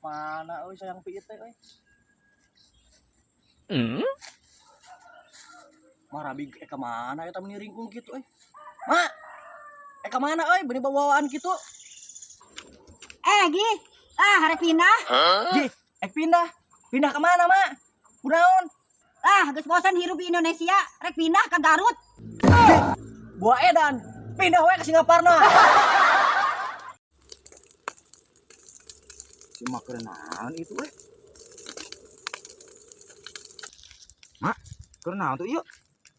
Mana euy sayang piit teh euy. Marabi ka mana eta meni ringkung kitu euy. Ma. Ka mana euy beuni bawaan kitu? Gi. Ah, harek pindah. Ji, ek pindah. Pindah ke mana, Mak? Kunaon? Ah, geus bosan hirup di Indonesia, rek pindah ke Garut. Buah edan. Pindah we ke Singaparna. Si mak keur naon itu euy? Mak, keur naon tuh ieu?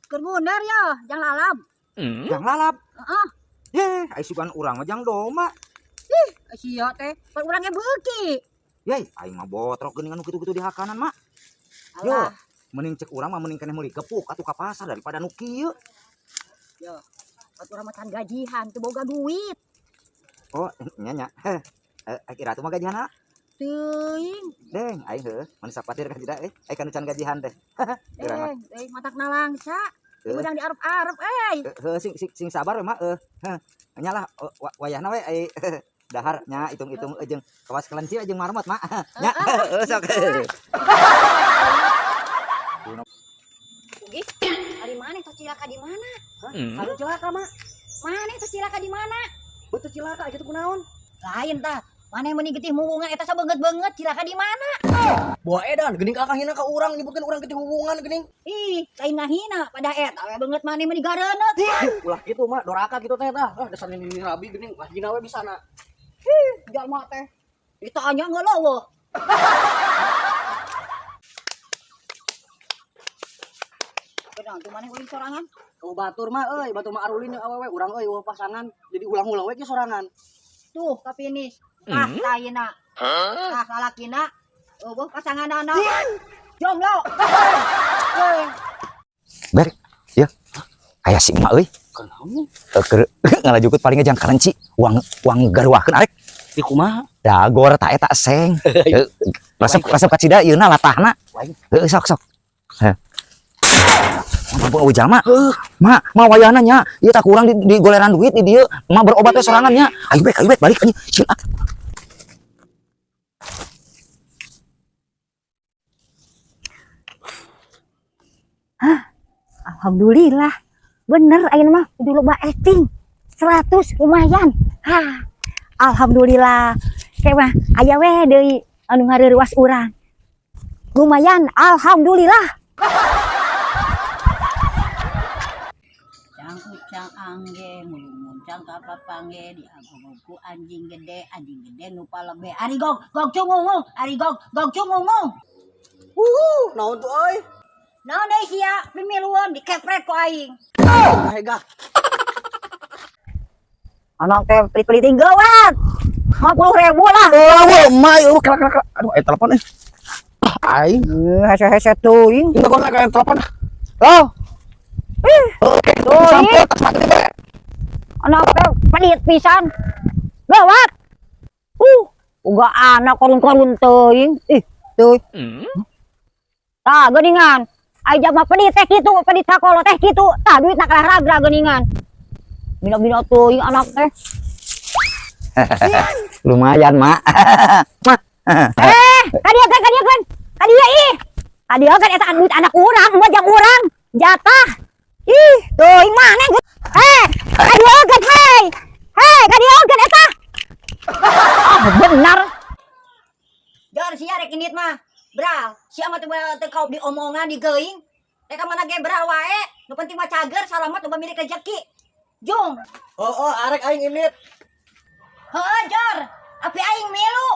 Keur bener ya, jang lalap. Jang lalap. Heeh. Yeh, ai sugan urang mah jang domba. Ih, sia teh, pan urang ge beuki. Yey, aing mah botrok geuningan nu kitu-kitu di hakanan, Mak. Yo, mending cek urang mah mending keneh meuli gepuk atuh ka pasar daripada nu kieu. Yo, atuh urang mah can gajihan, teu boga duit. Oh, nya nya. Kira atuh mah gajihanna? Teuing. Deng, aing heuh, mun sapatir ka tidak euy, aing kan can gajihan teh. Deng, euy matak nalangsa. Udang diarep-arep euy. Heuh, sing sabar we, Mak. Heuh. Nya lah wayahna we ai dahar nya hitung-hitung jeung kawas kelenci jeung marmot, Mak. Nya, heuh sok. Ugi, ari maneh tos cilaka di mana? Hah? Anu cilaka, Mak. Maneh tos cilaka di mana? Betul cilaka kitu kunaon? Lain tah. Maneh meuni getih hubungan eta sabeungeut-beungeut cilaka di mana? Buah edan geuning kakak hina ka urang nyebutkeun urang getih hubungan geuning. Ih, lain ngahina pada eta we beungeut maneh meuni gareuneup. Ulah kitu, Mak, doraka kitu teh tah. Ah, dasar nini rabi geuning, wah hina we bisana. Ih, jalma teh. Ditanya ngeleuweuh. Kenang tuh maneh ulin sorangan? Oh batur mah euy, batur mah arulin jeung awewe urang euy eueuh pasangan. Jadi ulang-ulang we ke sorangan. Tuh kapinis. Ah, tayina. Ah, lalakina. Eueuh pasanganana. Jomblo. Ber, ya. Aya si emak euy. Kunaon? Keur ngalajukut paling jang kalenci, uang garuakeun arek. Di kumaha? Dagor ta eta seng. Resep resep kacida ieuna latahna. Heuh sok sok. Heh. Mampu eueuh jalma. Mak, ma wayahna nya, ieu tah kurang di goleran duit di dieu, ma berobat teh sorangan nya. Ayo bek balik anjing. Cieun ah. Hah, alhamdulillah. Bener ayeuna mah kudu loba acting. 100 lumayan. Hah. Alhamdulillah. Kayak mah aya we deui anu ngareurewas urang. Lumayan, alhamdulillah. Cangkucang angge ngulumuncang ka papangge diagogogku anjing gede nu palebe. Ari gog gog cungungung, ari gog gog cungungung. Naon tuh euy? Naon deui sia pimiluan dikepret ku aing. Hegah. Anak teh pelit-pelit gawat. 50.000 lah. Oh, mai eueuh kelak kelak. Aduh, aya telepon euy. Ah, aing. Hese-hese teuing. Ini kok aya telepon. Loh. Ih, oke, teuing. Anak teh pelit pisan. Gawat. Uga anak korun-korun teuing. Ih, teuing. Tah, geuningan. Ai jama pedit teh kitu, pedit sakolo teh kitu. Tah, duitna kalah ragra geuningan. Bina-bina teuing anak teh. Lumayan, Mak. Mak. Kadieu kan, kadieu kan. Kadieu ih. Kadieu kan eta duit anak urang, mah jang urang. Jatah. Ih, teuing maneh. Kadieu kan, hei. Hei, kadieu kan eta. Ah, benar. Jar sia rek indit mah. Bral, sia mah teu kaup di omongan di geuing. Rek ka mana ge bral wae, nu penting mah cager, salamat nu milik rezeki. Jung. Oh, arek aing indit. Heuh, Jor. Api aing milu.